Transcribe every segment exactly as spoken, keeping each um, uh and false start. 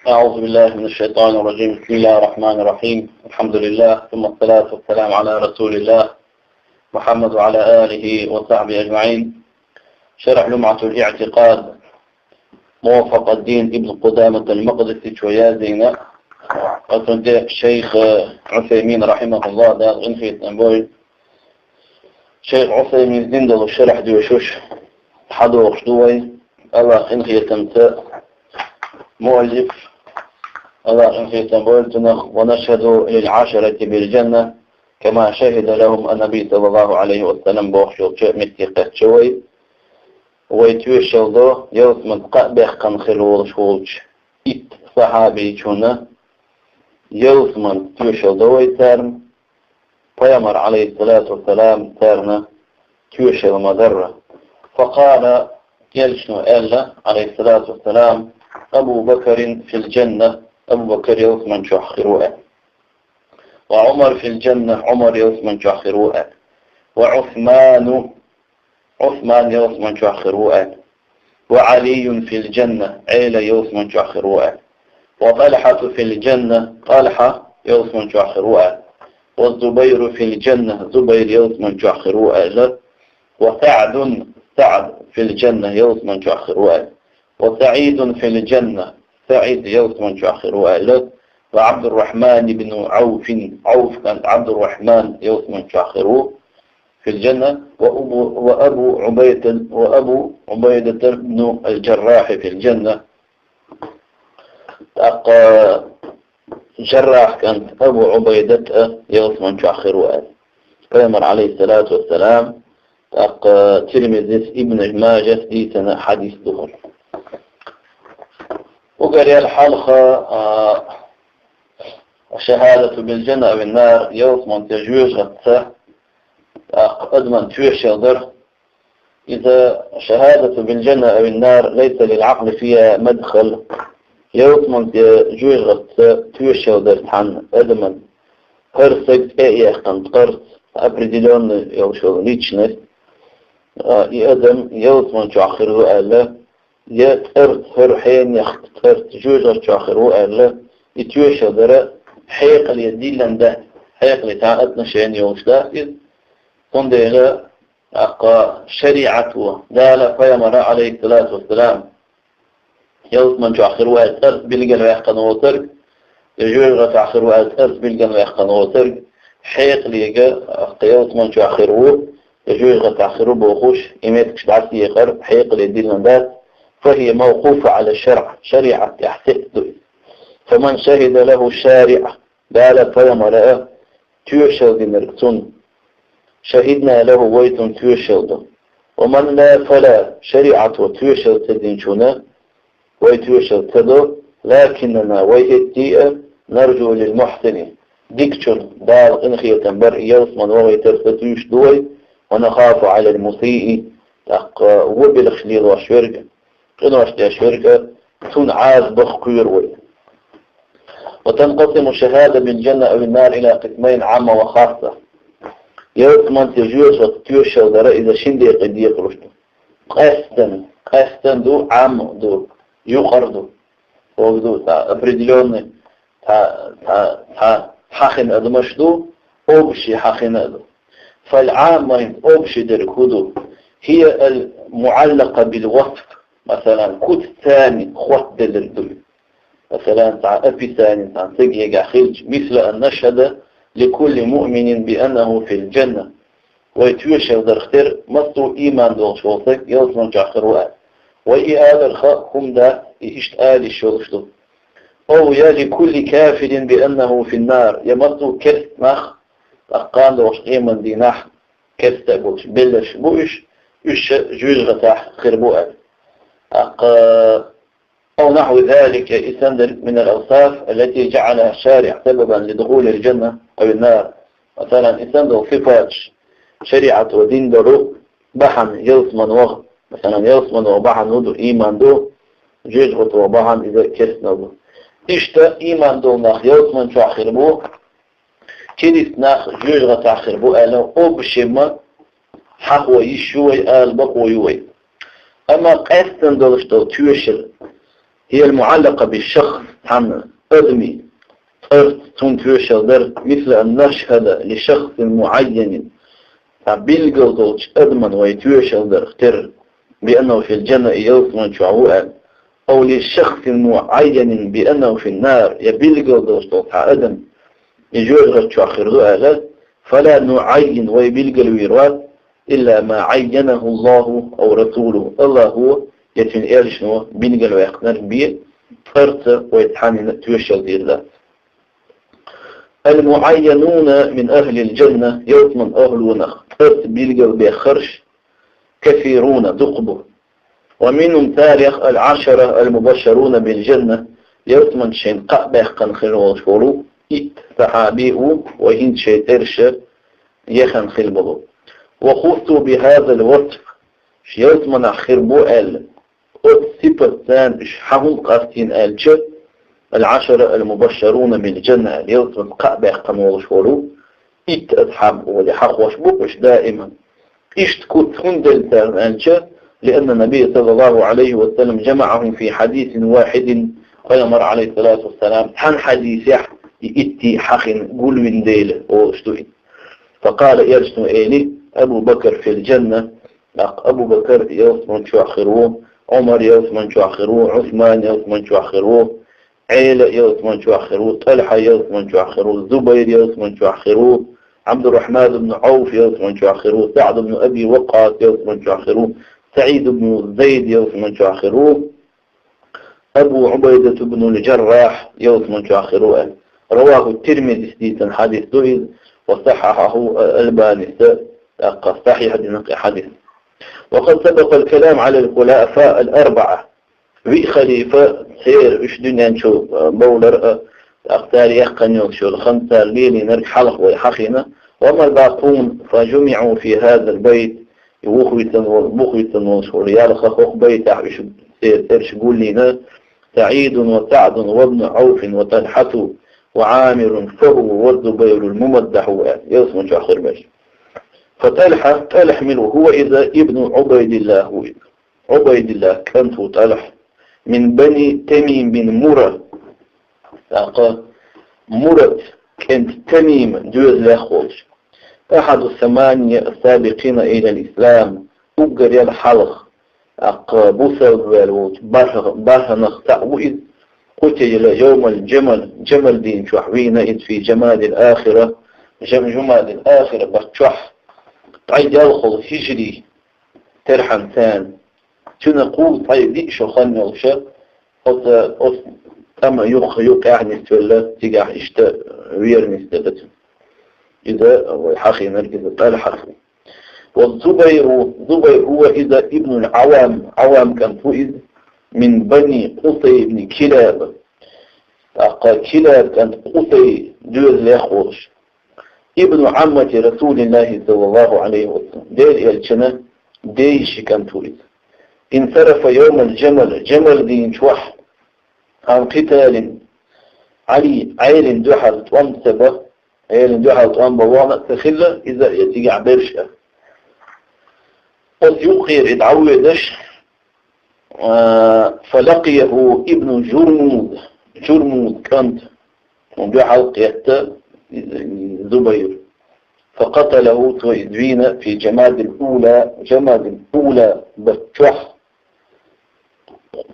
أعوذ بالله من الشيطان الرجيم. بسم الله الرحمن الرحيم. الحمد لله، ثم الصلاة والسلام على رسول الله محمد وعلى آله وصحبه أجمعين. شرح لمعة الاعتقاد موفق الدين ابن قدامة المقدسي чу яздина, оцунде шейх Усаймин, рахимахуллах, Дала къинхетам бойла. Шейх Усаймина дин долу шархь доьшуш хьадохуш ду вай, Аллах къинхетамца муаллиф, Аллах къинхетам бойла цунах, ونشهد للعشرة بالجنة كما شهد لهم النبي صلى الله عليه وسلم бохуш йолчу метте кхаьчча вай. Вай тоьшалла до ялсаманца кхаъ баьккхина хир волуш волчу итт сахьабичунна, ялсаманца тоьшалла до вай царна, Пайхамар, алейхиссалату вассалам, царна тоьшалла ма-дарра. فقال, элчано аьлла, алейхиссалату вассалам: أبو بكر في الجنة, Абу Бакр ялсамани чохь хир ву аьлла. وعمر في الجنة, Ӏумар ялсамани чохь хир ву аьлла. وعثمان, Ӏусман ялсамани чохь хир ву аьлла. وعلي في الجنة, Ӏела ялсамани чохь хир ву аьлла. وطلحة في الجنة, ТӀалхьа ялсамани чохь хир ву аьлла. والزبير في الجنة, Зубайр ялсамани чохь хир ву аьлла. وسعد, СаӀд, في الجنة, ялсамани чохь хир ву аьлла. وسعيد في الجنة, СаӀид ялсамани чохь хир ву аьлла. وعبد الرحمن بن عوف, Ӏауф кӀант Ӏабдуррахьман ялсамани чохь хир ву, في الجنة, وأبو, وأبو عبيدة, وأبو عبيدة بن الجراح في الجنة. ТӀаккха Жаррахь кӀант Абу Ӏубайдат а ялсамани чохь хир ву аьлла. Пайхамар, алейхиссалату вассалам, тӀаккха Тирмизис, Ибн Мажас дийцина хьадис ду хӀара. Угар ял хьалха, а, шахадату бил-жанна ав ин-нар, ялсамани я жоьжахатца, тӀаккха адаман тоьшалла дар. Иза шахадату бил-жанна ав ин-нар лайса лил-Ӏакъли фиха мадхал. Ялсамани я жоьжахатца тоьшалла дар цхьанна адаман, хӀара стаг цӀе яьккхина цкъарца, определённый йолуш йолу личность, а, и адам ялсамани чохь хир ву аьлла, я цкъарца, хӀара хьенех цкъарца жоьжахати чохь хир ву аьлла, и тоьшалла дар хьекъале диллина дац, хьекъале цхьа отношение йолуш дац иза. Цундела тӀаккха шариӀато, Дала, Пайхамара, алейхиссалату вассалам, ялсамани чохь хир ву аьлла цкъарца билгалваьккхина воцург, я жоьжахати чохь хир ву аьлла цкъарца билгалваьккхина воцург, хьекъале тӀаккха ялсамани чохь хир ву, я жоьжахати чохь хир ву бохуш, и меттигаш дӀасаекъар хьекъале диллина дац, фахия мавкъуфа Ӏала шарӀ, шариӀат тӀехь сецна ду иза. Фаман шахида лаху шариӀ, Дала, Пайхамара а тоьшалла динарг цунна, шахидна лаху, вай цунна тоьшалла ду. Ва ман ла, фала, шариӀато тоьшалла ца динчунна вай тоьшалла ца до, лакиннана, вай хӀетте а, наржу лил-мухьсини, дикачунна, Дала къинхетам бар, ялсамани вахийтарца туьйсуш ду вай, ва нахафу Ӏалал-мусиъи, тӀаккха вон белхаш лелош верг, къинош деш верг а, цунна Ӏазап баха кхоьру вай. Ва танкъасиму шахадату бил-жанна ав ин-нар ила къисмайн, Ӏамма ва хасса. Ялсамани я жоьжахати тоьшалла дар иза шин декъе декъалуш ду. Къаьстина, къаьстина ду, Ӏам ду, юкъара ду. Хьо ду, цхьа определённый, цхьа, цхьа, цхьа, цхьа хин адамаш ду, общий хьахина а ду. Фал-Ӏамма, общий дерг хӀун ду? Хия ал-муӀаллакъа бил-васф, масалан, куц царна хоттаделларг ду. Масалан, цхьа описание цхьана стеган эгахь хилча, мисла ан нашхада ликулли муъминин бианнаху фил-жанна. Вай тоьшалла дарх тера, массо а ийман долуш волу стаг ялсамани чохь хир ву аьлла. Вай и аларх хӀума дац, и иштта ала йиш йолуш ду. Ав я ликулли кафирин бианнаху фин-нар, я массо а керста нах, тӀаккха кхана долуш къеман дийнахь керста а болуш, белларш бу уьш, уьш ша жоьжахатехь хир бу аьлла. ТӀаккха ав нахьву залика, и санна дерг, минал-авсаф, аллати жаӀалаха шариӀ сабабан лидухулил-жанна ав ин-нар. Масалан, и санна долу сипаташ шариӀато дина долу бахьана, ялсамани ваха, масалан, ялсамани ваха бахьана хӀун ду? Ийман ду, жоьжахати ваха бахьана иза керстанал ду. Иштта ийман долу нах ялсамани чохь хир бу, керста нах жоьжахатехь хир бу аьлла, общий ма хьахо йиш ю вай, ала бакъо ю вай. Амма къаьстина долуш долу тоьшалла, هي المعلقة بالشخص, цхьан адамий цӀерца цунна тоьшалла дар, مثل أن نشهد لشخص معين, цхьа билггал долчу адамна вай тоьшалла дарх терра, بأنه في الجنة, и ялсамани чохь ву аьлла, أو لشخص معين بأنه في النار, я билггал долчу долу цхьа адам, и жоьжахати чохь хир ду аьлла, فلا نعين, вай билгалвийр вац, إلا ما عينه الله أو رسوله, АллахӀо я Цуьнан элчано билгалваьккхинарг бен, цӀерца вай цхьаннена а тоьшалла дийр дац. المعينون من أهل الجنة, ялсаман ахӀлонах цӀерца билгалбаьхнарш, كثيرون, дукха бу. ومنهم, царах, العشرة المبشرون بالجنة, ялсамани шайна кхаъ баьккхина хир волуш волу итт сахьаби ву, вай хӀинца шайн цӀераш яхана хилла болу. وخصوا بهذا الوصف, ялсаманахь хир бу аьлла, оцу сипатца уьш хьан хӀума къастийна аьлча, العشرة المبشرون بالجنة аьлла, ялсамани кхаъ баьккхина волуш волу итт асхьаб олий хьахош бу уьш даиман. Иштта куц хӀунда делла царна аьлча, لأن النبي صلى الله عليه وسلم جمعهم في حديث واحد, Пайхамар, عليه الصلاة والسلام, цхьана хьадисехь и итти хьахина гулвина дела, олуш ду и. فقال, элчано эли: أبو بكر في الجنة, тӀаккха Абу Бакр ялсамани чохь хир ву, Ӏумар ялсамани чохь хир ву, Ӏусман ялсамани чохь хир ву, Ӏела ялсамани чохь хир ву, ТӀалхьа ялсамани чохь хир ву, Зубайр ялсамани чохь хир ву, Ӏабдуррахьман ибн Ӏауф ялсамани чохь хир ву, СаӀд ибн Аби Ваккъас ялсамани чохь хир ву, СаӀид ибн Зайд ялсамани чохь хир ву, Абу Ӏубайдат ибн аль-Джаррахь ялсамани чохь хир ву аьлла. رواه الترمذي, дийцина хьадис ду иза, وصححه الألباني, тӀаккха сахьихь дина и хьадис. وقد سبق الكلام على الخلفاء الأربعة. Виъ халифа, церан уьш дуьнен чу бовлар а, тӀаккха цара яьккхина йолуш йолу хан, цара лелийнарг хьалха вай хьахийна, وأما الباقون فجمعوا في هذا البيت, и вухуьйтан волу, бухуьйтан волуш волу ялх хӀокху байтехь уьш церан цӀераш гулйина: سعيد وسعد وابن عوف وطلحة وعامر فهو والزبير الممدح, аьлла, ялсамани чохь хир берш. ФатӀалхьа, ТӀалхьа мила ву? هو, иза, ابن عبيد الله ву иза. Ӏубайдиллах кӀант ву ТӀалхьа, من بني تميم بن مرة, тӀаккха Мурат кӀант Тамим доьзалех волуш. أحد الثمانية السابقين إلى الإسلام, уггар ял хьалха, тӀаккха бусалба ваьлла волчу бархӀ-, бархӀанах цхьаъ ву иза. قتل يوم الجمل, Джамал дийна чохь вийна иза, في جمادى الآخرة, Жам-, Жумадил Ахира баттахь, ткъе ялхолгӀа хижри терхьан царна. Цуьнан кхузткъе диъ шо хан йолуша, оцу, оцу тӀама юхха юкъехь нисвелла, цигахь иштта вер нисделла цуьнан. Иза вай хьахийнарг иза ТӀалхьа ву. والزبير, Зубайр, هو, иза, ابن العوام, Ӏавам кӀант ву иза, من بني قصي بن كلاب, тӀаккха Килаб кӀант Къусай доьзалех волуш. ابن عمة رسول الله صلى الله عليه وسلم, Делан элчанан дейиши кӀант ву иза. انصرف يوم الجمل, Джамал дийна чохь, عن قتال علي, Ӏелин дуьхьал тӀом ца бан, Ӏелин дуьхьал тӀом бан вахана а ца хилла, иза а, я цигахь берш а. Оцу юккъера и дӀавоьдуш, а, فلقيه ابن جرموز, Журмуз кӀант, цунна дуьхьал кхетта Зубайр. فقتله, цо иза вийна, في جمادى الأولى, Джамадил Ула баттахь,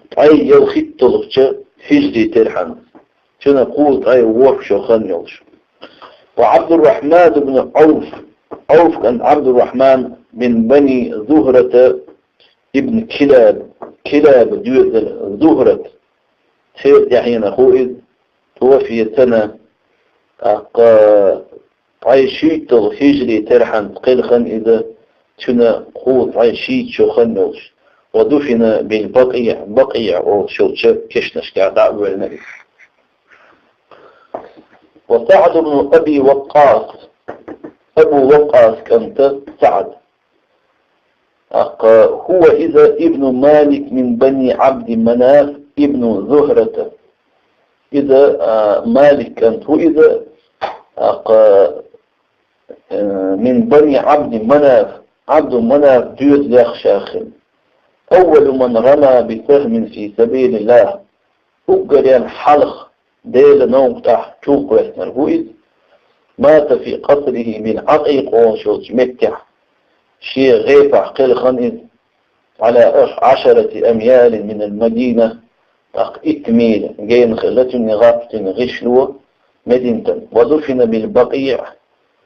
ткъе ялхитталгӀачу хижри терхьан, цуьнан кхузткъе ворхӀ шо хан йолуш. وعبد الرحمن بن عوف, Ӏауф кӀант Ӏабдуррахьман, من بني زهرة بن كلاب, Килаба доьзал Зухрат, церан тӀаьхьенах ву иза, توفي سنة, тӀаккха ткъе шийтталгӀа хижри терхьан кхелхина иза, цуьнан кхузткъе шийтта шо хан йолуш. ودفن بالبقيع, Бакъиъ олуш йолчу кешнашкахь дӀа а воьллина иза. وسعد بن أبي وقاص, Абу Ваккъас кӀант СаӀд. ТӀаккха هو, иза, ابن مالك من بني عبد مناف ابن زهرة. Иза, а, Малик кӀант ву иза, тӀаккха, а, من بني عبد مناف, Ӏабду Манаф доьзалех ша хилла. أول من رمى بسهم في سبيل الله. уггаре хьалха Делан новкъа тӀа чувкхаваьстинарг ву иза. مات في قصره بالعقيق олуш йолчу меттехь, шен гӀепехь кхелхина иза, على عشرة أميال من المدينة, тӀаккха итт миля гена хилла цуьнан гӀап, цуьнан гӀишло Мединатан. ودفن بالبقيع,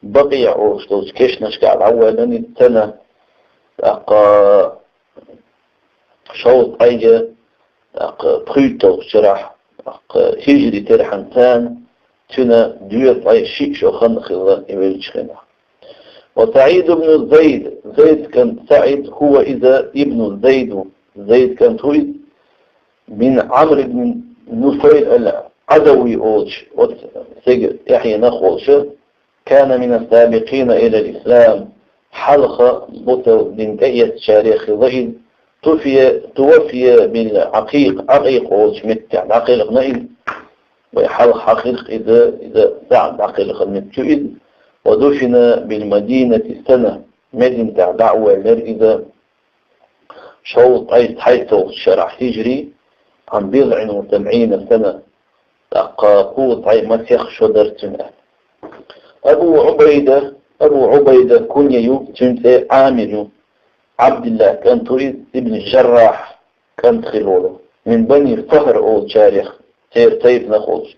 Бакъиъ олуш долчу кешнашкахь дӀа а воьллина иза царна, тӀаккха шовзткъе, тӀаккха пхуьйтталгӀачу шарахь, тӀаккха хӀижри терхьан царна, цуьнан доьзткъе шиъ шо хан хилла и веллачу хенахь. وسعيد بن زيد, Зайд кӀант СаӀид, هو, иза, ابن زيد, Зайд кӀант ву иза, من عمرو بن نفيل العدوي олуш, оцу стеган тӀаьхьенах волуш, كان من السابقين إلى الإسلام, хьалха бусалба дин тӀеэцначарех хилла иза, توفي, توفي بالعقيق, Ӏакъикъ олучу меттехь дӀакхелхина иза. Вай хьалха хьахийра иза, иза СаӀд дӀакхелхина меттиг ю иза. ودفن بالمدينة سنة, Мединатехь дӀа а воьллира иза шовзткъе цхьайтталгӀачу шарахь хӀижри, عن بضع وسبعين سنة, тӀаккха кхузткъе масех шо дара цуьнан. Абу Ӏубайда, Абу Ӏубайда кунья ю, цуьнан цӀе Ӏамир ю, Ӏабдиллахь кӀант ву иза, ибн Жаррахь кӀант хилла волу, من بني فهر олучарех, церан тайпанах волуш.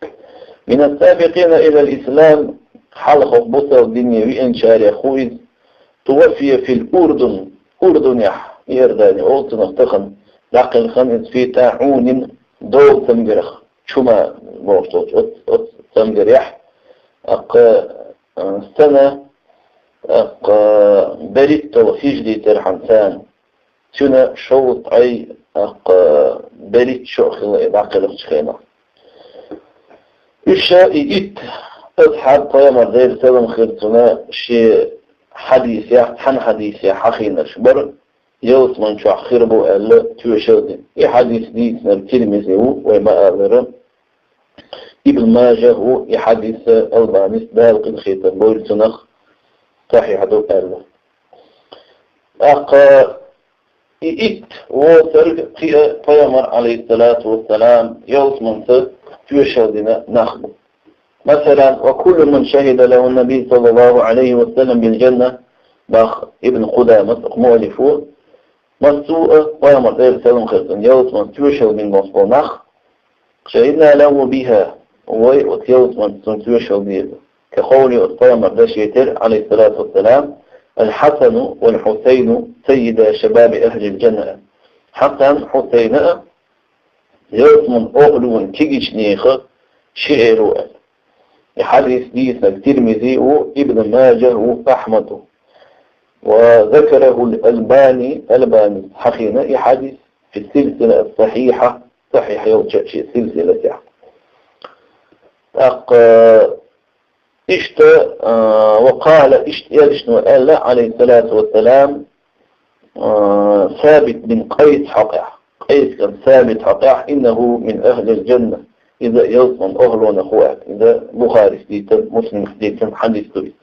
من السابقين إلى الإسلام, хьалха бусалба дине веанчарех ву иза, توفي في الأردن, Урдунехь, Иордани олу цунах тахана, дӀакхелхина иза, في طاعون, дов цамгарах, чума бохуш долчу оцу, оцу цамгарехь, тӀаккха, а, سنة, тӀаккха берхӀитталгӀа хӀижри терхьан царна, цуьнан шовзткъе, тӀаккха берхӀитта шо а хилла и дӀакхелхачу хенахь. Уьш и итт асхьаб, пайхамар, Делан салам хир цунна, шен хьадисехь, цхьана хьадисехь хьахийнарш бара, ялсаман чохь хир бу аьлла тоьшалла дина. И хьадис дийцинарг Тирмизи ву, вай ма-аллара, Ибн Мажа ву, и хьадис Албанис, Дала къинхетам бойла цунах, сахьихь ду аьлла. ТӀаккха и итт воцург кхин а пайхамар, Ӏалайхиссалату вассалам, ялсаманца тоьшалла дина нах бу. Масала, وكل من شهد له النبي صلى الله عليه وسلم بالجنة, бах Ибн Къудамас, муаллиф ву, массо а пайхамар, Делан салам хир цунна, ялсаманца тоьшалла бина болуш болу нах, شهدنا له بها, вай оцу ялсаманца цунна тоьшалла деза. كقوله, оцу пайхамар дашетира, Ӏалайхиссалату вассалам: الحسن والحسين سيدا شباب أهل الجنة. Хьасан, Хьусайн а ялсаман охӀлонан кегийчу нехан ши эла ву аьлла. И хьадис дийцинарг Тирмизи ву, Ибн Мажа ву, Ахьмад ву. وذكره الألباني, Албанис хьахийна и хьадис, في السلسلة الصحيحة, сахьихь йолчу шен силсилатехь. ТӀаккха иштта, а, وقال, иштта элчано аьлла, Ӏалайхиссалату вассалам, а, Сабит бин Къайс хьокъехь, Къайс кӀант Сабит хьокъехь: إنه من أهل الجنة. Иза ялсаман охӀлонах ву аьлла. Иза Бухарис дийцина, Муслимас дийцина хьадис ду иза.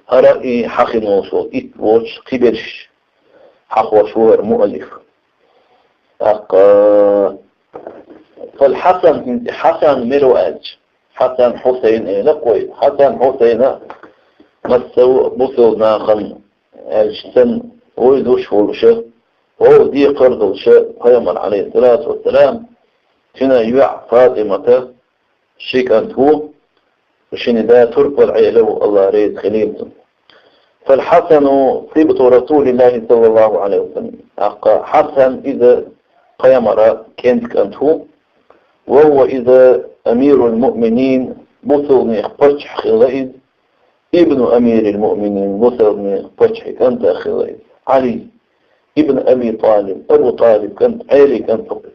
ХӀара и хьахийна волуш волу итт воцуш кхиберш хьахош ву хӀара муаллиф. ТӀаккха, фал Хьасан, хӀинца Хьасан мила ву аьлча, Хьасан, Хьусайн эла-кх вай, Хьасан, Хьусайн а массо а бусалба нахана аьлча санна, вуй луш волуша, вовза декхар долуша, пайхамар, Ӏалайхиссалату вассалам, цуьнан йоӀ ФатӀимата ши кӀант ву, шина да турпал Ӏела ву, АллахӀ реза хилийла цунна. فالحسن سبط رسول الله صلى الله عليه وسلم. ТӀаккха Хьасан иза пайхамара кӀентан кӀант ву, وهو, иза, أمير المؤمنين, бусалбанех паччахь хилла иза, ابن أمير المؤمنين, бусалбанех паччахьан кӀант а хилла иза, Ӏали ибн Аби ТӀалиб, Абу ТӀалиб кӀант, Ӏелин кӀант ву иза.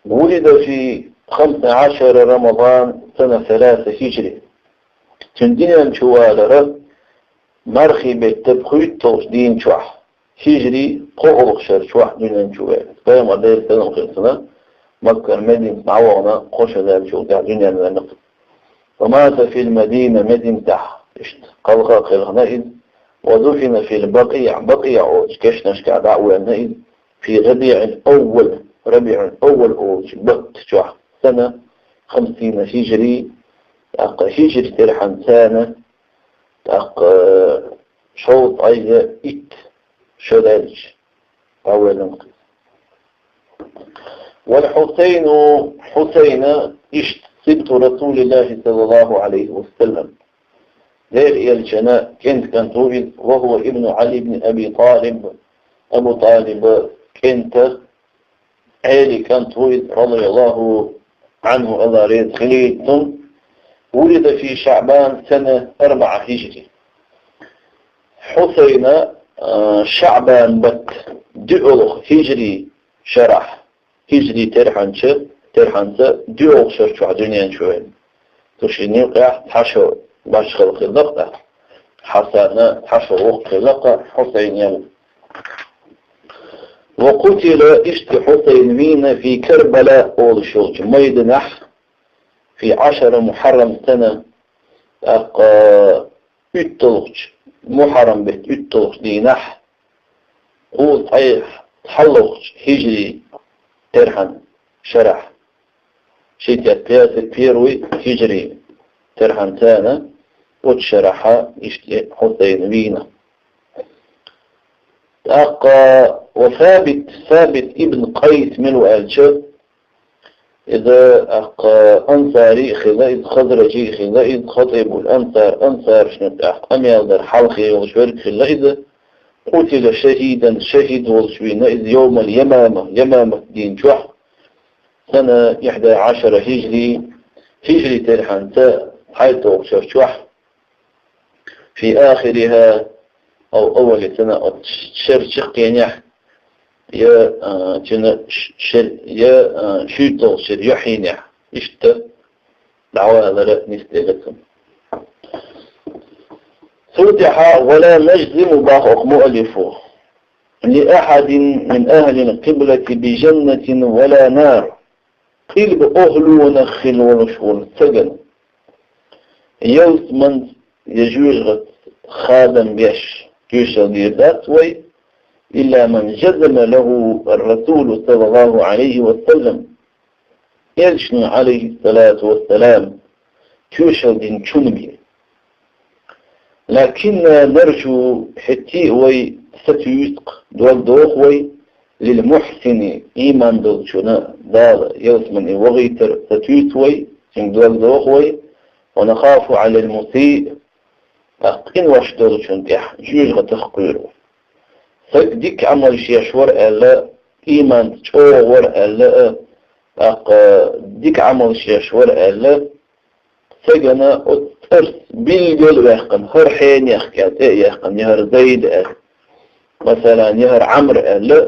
ولد في خمس عشر رمضان سنة ثلاث هجري. Цуьнан дуьнен чу валара мархийн беттан пхуьйтталгӀачу дийна чохь, хӀижри кхоалгӀачу шарахь дуьнен чу веана. Пайхамар, Делан салам хир цунна, Маккара Мединат дӀавахана кхо шо даьллачул тӀаьхьа дуьнен ваьнна. ومات في المدينة, Мединатехь, иштта кхалха а кхелхина иза, ودفن في البقيع, Бакъиъ олучу кешнашкахь дӀа а воьллина иза, في ربيع الأول, РабиӀул-Аввал олучу бутт чохь, сана хамсина хижри, тӀаккха хижри терхьан царна, тӀаккха шовзткъе итт шо даьлча, дӀавоьллина. Вал Хьусайну, Хьусайна, иштта сибту Расулиллахи саллаллаху Ӏалайхи ва саллам. Дера элчана кӀентан кӀант ву иза, ва хӀува ибну Ӏали ибн Аби ТӀалиб, Абу ТӀалиба кӀентан Ӏелин кӀант ву иза, радияллаху Ӏанху, Алла реза хилийта цунна. Вулида фи ШаӀбан сана арбаӀа хижри. Хьусайна, а, ШаӀбан бутт, дуьххьарлгӀа хижри шарахь, хижри терхьанча, терхьанца дуьххьарлгӀа шар чохь дуьнен чу веана. Цу шинна юкъехь цхьа шо башхалла хилла-кх, Хьасана цхьа шо воккха хилла-кх, Хьусайн ял. Ва къутила, иштта Хьусайн вийна, фи Карбала олуш йолчу майданахь, фи Ӏашара Мухьаррам сана, тӀаккха уьтталгӀачу, Мухьаррам беттан уьтталгӀачу дийнахь, кхузткъе цхьалгӀачу хижри терхьан шарахь. Шестьдесят первый хижри терхьан царна, оцу шарахь иштта Хьусайн вийна. ТӀаккха ва Сабит, Сабит ибн Къайс мила ву аьлча, иза тӀаккха ансари а хилла, иза хазражи а хилла, иза хатӀибул ансар, ансаршна тӀехь къамел дар хьалхе йолуш верг хилла иза. Къутила шахӀидан, шахӀид волуш вийна иза йовмал Ямама, Ямамат дийна чохь. Сана ихьда Ӏашара хижри, хижри терхьанца цхьайтталгӀачу шар чохь, фи ахириха, ав аввали сана, оцу шеран чаккхенехь, я, а, цуьнан ш-, шер-, я, а, шуьйтталгӀачу шеран юьхьенехь, иштта дӀавалара нисделира цунна. Цул тӀаьхьа, ва ла нажзиму, боху оха муаллифо, ли ахьадин мин ахьлил къиблати би жаннатин ва ла нар. Къилба охӀлонах хилла волуш волу стагана, ялсаманца я жоьжахатца хадам беш, тоьшалла дийр дац вай, илла ман жазама лахӀу ар-Расулу саллаллаху Ӏалайхи ва саллам, элчано, Ӏалайхиссалату вассалам, тоьшалла динчунна бен. Лакинна наржу, хӀетте а вай сатуьйсу-кх, дог доху вай, лил мухьсини, ийман долчунна Дала ялсамане вахийтар сатуьйсу вай, цуьнга дог доху вай, ва нахафу Ӏалал мусиъ, тӀаккха къинош долчунна тӀехь жоьжахатах кхоьру вай. Стаг дика Ӏамалш еш вара аьлла, ийманца чӀогӀа вара аьлла а, тӀаккха дика Ӏамалш еш вара аьлла, стагана оцу цӀарца билгал а ваьккхина, хӀара хьенех кӀел тӀе а яьккхина, я хӀара Зайд аьлла, масала, я хӀара Ӏамр аьлла,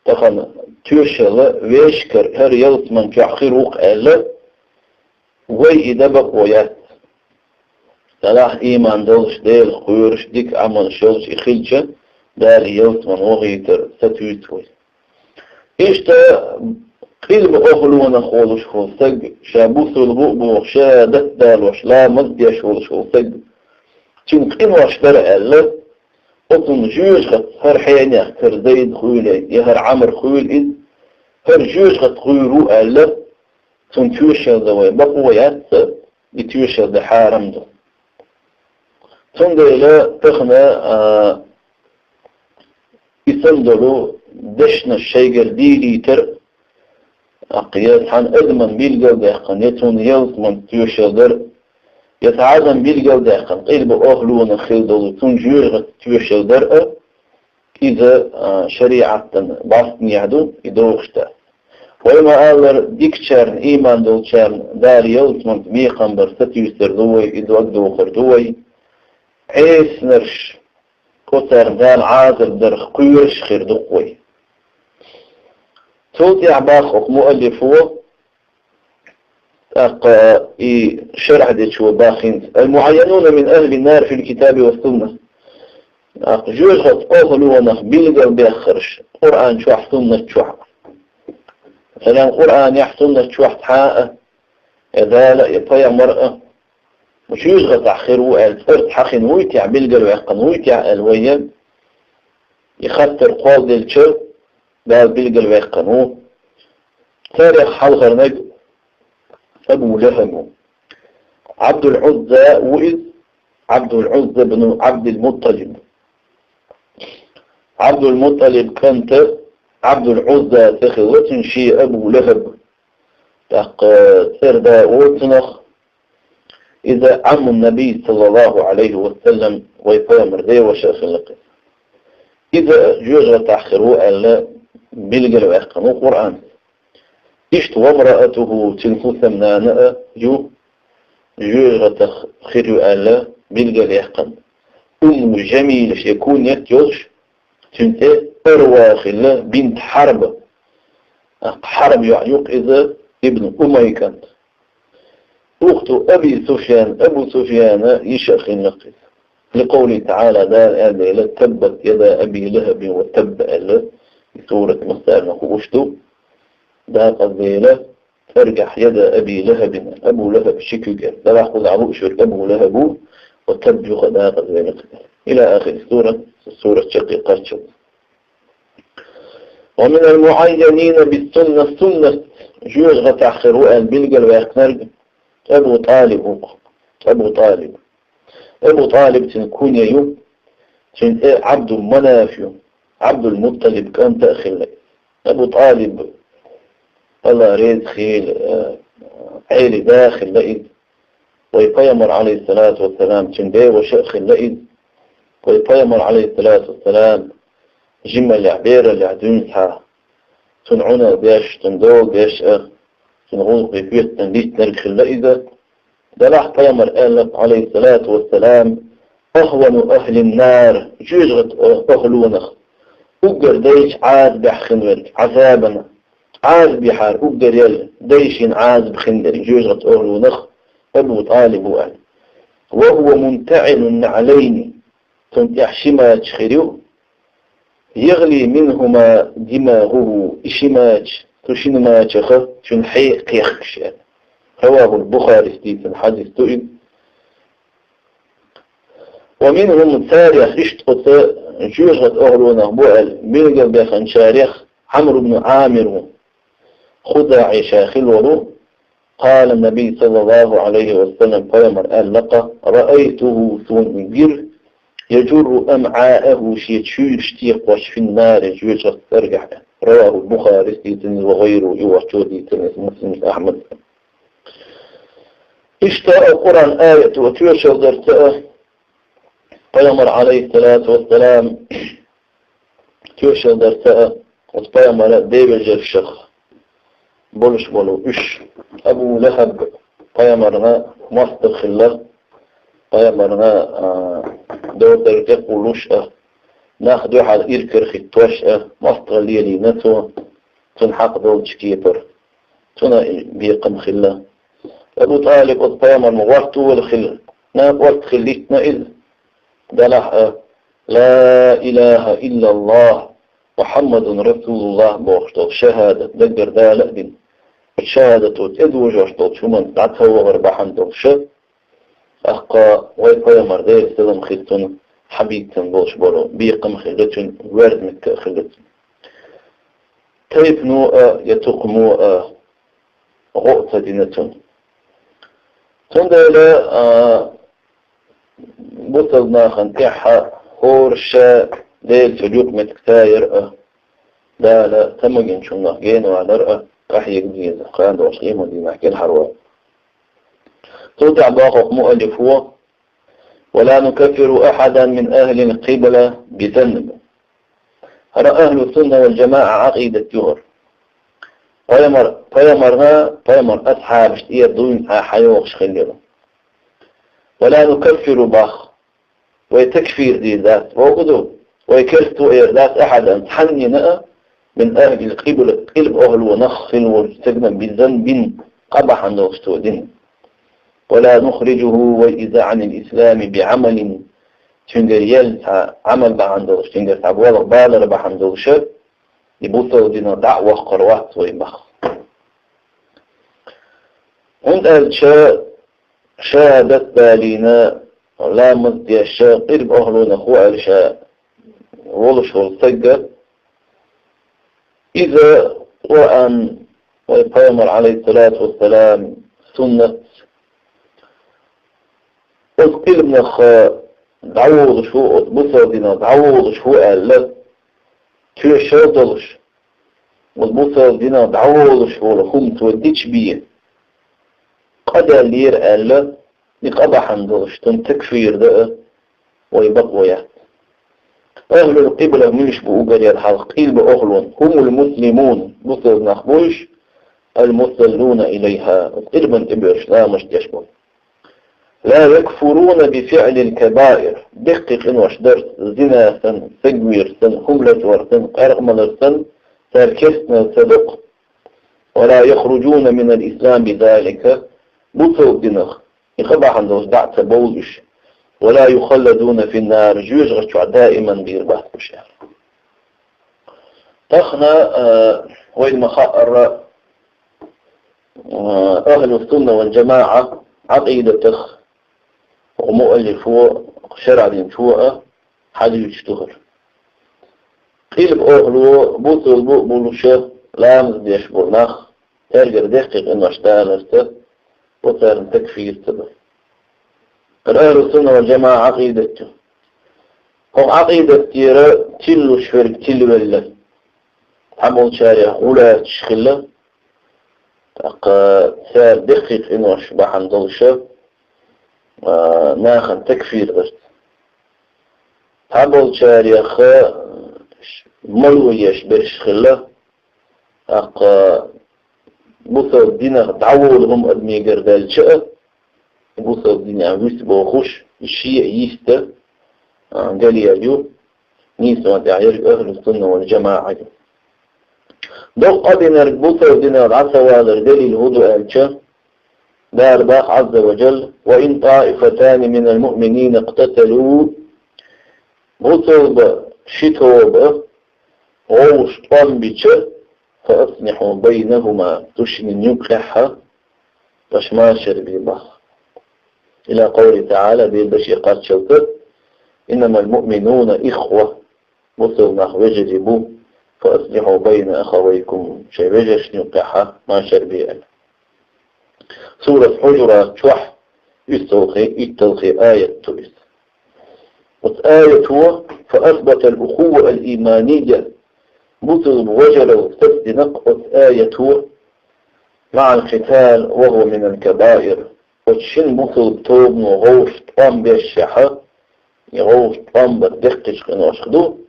тахана тоьшалла вешкара хӀара ялсаман чохь хир ву-кх аьлла, вай и дан бакъо яц. Делахь ийман долуш, Делах кхоьруш, дика Ӏамалш йолуш и хилча, Дала ялсамане вахийтар сатуьйсу вай. Иштта къилба охӀлонах волуш волу стаг, ша бусулба ву а бохуш, шахӀадат далош, ламаз деш волуш волу стаг, цуьнан къинош дара аьлла, оцунна жоьжахатца хӀара хьенех, хӀара Зайд хуьлий, я хӀара Ӏамр хуьлу иза, хӀара жоьжахатца кхоьру аьлла, цунна тоьшалла дан вай бакъо яц, и тоьшалла дан хьарам ду. Цундела тахана, а, и санна долу дешнаш шайгара дийлийтар, тӀаккха я цхьана адаман билгалдаьккхина, я цунна ялсаманца тоьшалла дар, я цхьа адам билгалдаьккхина, къилба охӀлонах хилла долу, цунна жоьжахатца тоьшалла дар а, иза, а, шариӀатан бӀаьстенехь ду, и дохуш дац. Вай ма-аллара, дикачарна, ийман долчарна Дала ялсаманца мекхам бар сатуьйсур ду вай, и дог дохур ду вай. Ӏесанарш, оцарна Дала Ӏазап дарх кхоьруш хир ду-кх вай. Цул тӀаьхьа боху оха муаллифо, тӀаккха и шархь дечо боху хӀинца: «Ал-муӀайянуна мин ахӀлин нар фил китаби ва сунна». ТӀаккха жоьжахатца охӀлонах билгалбаьхнарш Къуръан чохь, суннат чохь. Масала, Къуръанехь, суннат чохь цхьа а, я Дала, я пайхамар а, жоьжахатахь хир ву аьлла, цӀарца хьахина вуй техьа, билгалваьккхина вуй техьа аьлла вай, и хаттар кхолладелча, Дала билгалваьккхина ву. Царех хьалхарниг Абу Лахаб ву. Ӏабдул-Ӏузза ву из, Ӏабдул-Ӏузза бну Ӏабдул-Мутталиб. Ӏабдул-Мутталиб кӀанта Ӏабдул-Ӏузза цӀи хилла цун, ший Абу Лахаб. ТӀаккха цӀерда ву цунах, иза Ӏамму Набий, саллаллаху Ӏалайхи ва саллам, вай пайхамар ден ваша хилла-кх. Иза жоьжахатахь хир ву аьлла, билгалваьккхина ву Къуръан. Иштта вамраатуху, цуьнан хӀусамнана а ю, жоьжахатах хир ю аьлла, билгалъяьккхина. Умму Жамил шен куньят йолуш, цуьнан цӀе Арва хилла, бинт Хьарба. Хьарб йоӀ ю-кх иза, ибн Умай кӀант. Ухту Аби Суфьян, Абу Суфьяна йиша а хилла-кх иза. Ликъовлихи таӀала, Дала аьлла дела: «Таббат яда Аби Лахабин ва табб», аьлла, и сурат массарна хууш ду. Дакъаза дела, цӀергахь яда Аби Лахабин, Абу Лахаб ши куьг, делахь кхузахь лууш верг Абу Лахаб ву, ва табб юха дакъаза велла. Ила ахир сурат, сурат чаккхе кхаччалц. Ва минал муӀаййанина бис-сунна, суннат жоьжахатахь хир ву аьлла билгалваьккхинарг Абу ТӀалиб ву-кх. Абу ТӀалиб. Абу ТӀалиб цуьнан кунья ю, цуьнан цӀе Ӏабду-Манаф ю, Ӏабдул-Мутталиб кӀанта а хилла. Абу ТӀалиб, АллахӀ реза хуьлда, э, Ӏелин да хилла иза. Вай пайхамар, Ӏалайхиссалату вассалам, цуьнан ден ваша а хилла иза. Вай пайхамар, Ӏалайхиссалату вассалам, жималлехь, бераллехь дуьйна схьа цунна Ӏуналла беш, цунна дола беш а, цуьнан гӀуллакхе хӀоьттина дитинарг хилла иза. Делахь пайхамар аьлла, Ӏалайхиссалату вассалам: «Ахвану ахлин-нар», жоьжахатан ахлонах уггар дайча Ӏазапехь хин верг, Ӏазабана, Ӏазапехьара уггар яьлла, дайшина Ӏазап хин дерг жоьжахатан ахлонах Абу ТӀалиб ву аьлла. «Ва хӀува мунтаӀилун наӀлайни», цунна тӀехь ши мача хир ю, «ягӀли минхӀума димагӀухӀу», и ши мача, цу шина мачаха цуьнан хье кхехкаш аьлла. РавахӀул Бухарис дийцина хьадис ду иза. Ва минхӀум, царех, иштта оцу жоьжахатан ахлонах бу аьлла билгалбаьхначарех Ӏамр ибн Ӏамир ву. ХузаӀи ша хилла волу, Къала Набий, саллаллаху Ӏалайхи ва саллам, пайхамар аьлла-кх: «РаайтухӀу», суна иза гира, «яжурру амӀаахӀу», шен чуьйраш текхош, «фин-нари», жоьжахатан цӀергахь. РавахӀул Бухарис дийцина иза, ва гӀайрухӀу, и воцчо дийцина иза, Муслима, Ахьмада. Иштта а Къуръан аят ву тоьшалла дарца а, пайхамар, Ӏалайхиссалату вассалам, тоьшалла дарца а, оцу пайхамара ден вежаршах болуш болу уьш. Абу ЛахӀаб пайхамарна мостагӀа хилла, пайхамарна, а, дордара тӀекхуллуш а, нах дуьхьал иракарахӀиттош а, мостагӀалла лелийна цо, цунна хьакъ долчу кепара. Цунна бекхам хилла. Абу ТӀалиб оцу пайхамарна гӀортор вала хилла, накъост хилла йитина иза, делахь а, «Ла илахӀа иллаллахӀ, Мухьаммадун расулуллахӀ» бохуш долу шахӀадат даггара дала а дина. Оцу шахӀадато тӀедожош долчу хӀуманца дӀа ца вахар бахьана долуш а, тӀаккха вай пайхамар, Делан салам хила цунна, хьабийцина болуш болу бекхам хилла цуьнан, воьрзаметтиг а хилла цуьнан. Тайпано а, я тукхамо а гӀо а ца дина цунна. Цундела, а, бусалба нахана тӀехь хӀора ша Делан цу юкъаметтиг ца яр а, Дала ца магийначунах генавалар а къахьега деза, кхана долчу къематдийнахь кӀелхьарвар. Цул тӀаьхьа боху-кх муаллифо: «Ва ла нукаффиру ахьадан мин ахӀлил къибла би занб». ХӀара ахӀлу сунна вал жамаӀа Ӏакъидат ю хӀара. Пайхамар, пайхамарна, пайхамар асхьабашна тӀера дуйна хьан хьайогӀуш хилла. «Ва ла нукаффиру» боху, вай такфир дийр дац, боху ду, вай керста ву эр дац, «ахьадан», цхьаннена а, «мин ахӀлил къибла», къилба ахӀлонах хилла волчу стагана, «би занбин», къа бахьана долуш цо дина. «Ва ла нухрижухӀу», вай иза, «Ӏанил ислами би Ӏамалин», цуьнгара елла цхьа Ӏамал бахьана долуш, цуьнгара цхьа болх балар бахьана долуш а, и бусалба динах дӀа а воккхур вац вай боху. ХӀунда аьлча шахӀадат далийна, ламаз деш, къилба ахӀлонах ву аьлла ша волуш волу стаг, иза Къуръан вай Пайхамар, Ӏалайхи ссалату вассалам, суннат. Оцу къилбанах дӀаволуш ву, оцу бусалба динах дӀаволуш ву аьлла, тоьшалла долуш, оцу бусалба динах дӀаволуш волу хӀума цо дича бен, къа даьллера аьлла, и къа бахьана долуш, цунна такфир дан а вай бакъо яц. Ахьлул къибла муьлш бу уггар хьалха къилба охӀлун? Хумул муслимун, бусалба нах бу уьш, ал-мусаллуна илайха, къилбан тӀе боьрзуш ламаз деш бу. Ла якфуруна би фиълил кабаир, деккхий къинош дарца, зина санна, сагвер санна, хӀума лачкъор санна, къаьркъа малар санна, цара керстанал ца доккху. Ва ла яхруджуна минал ислам би залика, бусалба динах и къа бахьана долуш дӀа а ца бовлу уьш. Ва ла юхалладуна фин-нар, жоьжахати чохь даиман бийр бац уьш аьлла. Тахана, а, вайна ма-хаъара, а, ахьлу сунна вал джамаӀа Ӏакъидатах оха муаллифо, шарӀа динчо а хьадуьйцуш ду хӀара. Къилба охӀло бусалба бу а болуша, ламаз деш болу нах, цаьргара деккхий къинош даларца, оцарна такфир ца до. ХӀара ахьлу сунна вал джамаӀа Ӏакъидат ю. ХӀокху Ӏакъидатера тиллуш верг тилавелла, цхьаболчарех гӀулаташ хилла, тӀаккха цара деккхий къинош бахьана долуша, а, нахана такфир дарца. Цхьаболчарех мало еш берш хилла, тӀаккха бусалба динах дӀаволу хӀума адамегара даьлча а, бусалба динехь вуьсу бохуш, и шиъ а йист а, а, галъяьлла ю, нийсонан тӀехь ерг ахьлу сунна вал джамаӀа ю. Доккха къа динарг бусалба динах дӀа ца валар далил хӀун ду аьлча, Дала боху Ӏазза ва Джалла: «Ва ин таифатани минал муъминина икътаталу», бусалба ши тоба вовшах тӀом бича, «фа аслихьу байнахума», цу шинна юккъехь а аша машар бе боху. Ила къавлихи таӀала, Делан даше кхаччалц: «Иннамал муъминуна ихва», бусалба нах вежарий бу, «фа аслихьу байна ахавайкум», шайн вежаршна юккъехь а машар бе аьлла. Сурат Хьуджурат чохь уьсталгӀий, итталгӀий аят ду иза. Оцу аято: «Фа асбатал ухувва ал-ийманийя», бусалба вежаралла сацдина оцу аято, «маӀал къитал ва хува минал кабаир», оцу шина бусалба тобано гӀовшах тӀом бешшехь а, и гӀовшах тӀом бар деккхийчу къиношкахь ду,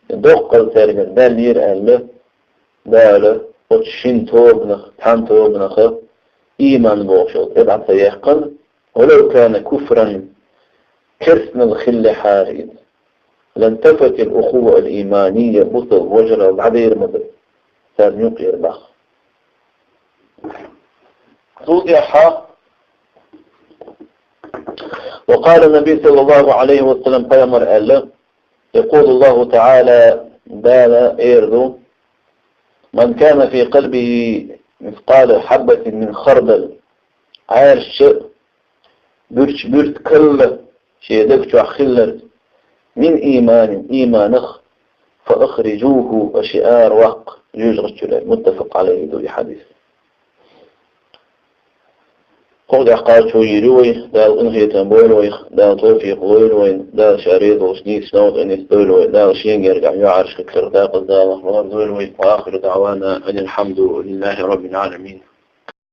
и доккхал цаьргара даьллера аьлла, Дала оцу шина тобанах, цхьана тобанах а ийман бохуш йолу тӀе дӀа ца яьккхина, «ва лав кана куфран», керстанал хиллехьара иза, «лантафатил ухувва ал-ийманийя», бусалба вежаралла дӀадер ма дара царна юкъера боху. Цул тӀаьхьа: «Ва къала Наби саллаллаху Ӏалайхи ва саллам», пайхамар аьлла, «якъулу Аллаху таӀала», Дала эр ду: «Ман кана фи къалбихи мискъалу хьаббатин мин хардал», Ӏаьржачу буьрч буьртиг калла шен даг чохь хилларг, «мин ийманин», ийманах, «фа ахриджуху», аша и араваккха жоьжахати чуьра. Муттафакъ Ӏалайхи ду и хьадис. Кху тӀехь кхачо йийр ю вай, Дала къинхетам бойла вайх, Дала тавфикъ лойла вайна, Дала Ша реза волчу нийсачу новкъа тӀе нисдойла вай, Дала Шен гергахь юьхьӀаьржа хиларх дакъазалахь лардойла вай. Ва ахиру даӀвана анил хьамду лиллахи раббил Ӏаламин.